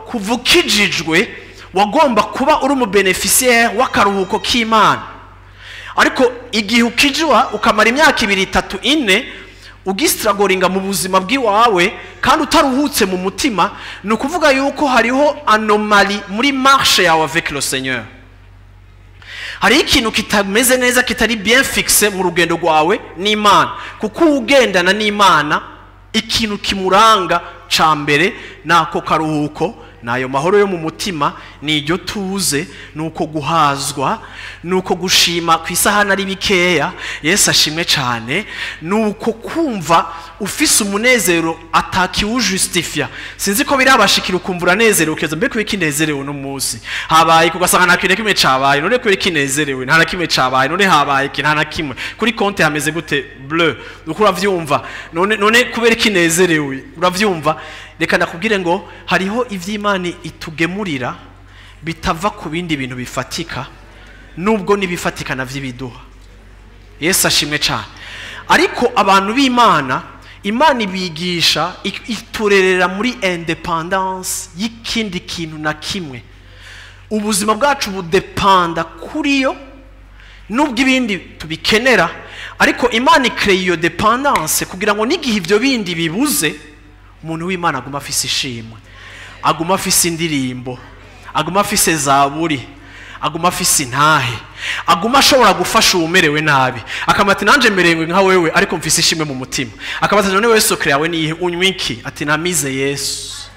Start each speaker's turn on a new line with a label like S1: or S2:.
S1: Kuva ukijijwe wagomba kuba uri umubénéficiaire w'akaruhuko k'Imana, ariko igihe ukijwa ukamara imyaka 2, 3, 4 ugistrugglinga mu buzima bw'iwawe kandi utaruhutse mu mutima, ni ukuvuga yuko hariho anomalie muri marche yawe avec le Seigneur. Hariho ikintu kitameze neza, kitari bien fixe mu rugendo rwawe n'Imana, kuko ugendana n'Imana ikintu kimuranga ca mbere nako karuhuko, nayo mahoro yo mu mutima, ni iryo tuze, ni uko guhazwa, ni uko gushima ku isahani ari bikeya, Yesu ashimwe cyane, ni uko kumva ufise umunezero atakiwujustifia. Sinzi ko birabashikira, ukumva uranezerewe, ukeza mbe kubera ikinezerewe uno munsi, habaye, ugasanga nta kintu na kimwe cabaye. None kubera ikinezerewe? Nta na kimwe cabaye. None habaye iki? Nta na kimwe. Kuri konti hameze gute? Bleu. Uko uravyumva? None kubera ikinezerewe? Uravyumva? Reka ndakubwire ngo hariho ivy'Imana itugemurira bitava ku bindi bintu bifatika, nubwo n'ibifatika navyo ibiduha. Yesu ashimwe cyane. Ariko abantu b'Imana, Imana ibigisha, iturerera muri indépendance y'ikindi kintu na kimwe. Ubuzima bwacu budépenda kuri yo, nubwo ibindi tubikenera, ariko Imana ikreye iyo dépendance kugira ngo n'igihe ibyo bindi bibuze, umuntu w'Imana aguma afise ishimwe, aguma afise indirimbo, aguma afise zaburi, aguma afise intahe, aguma ashobora gufasha uwumerewe nabi. Akamati nanje merewe nka wewe, ariko mfise ishimwe mu mutima. Akabati none wewe secret yawe niyihe? Unywa iki? Ati namize Yesu.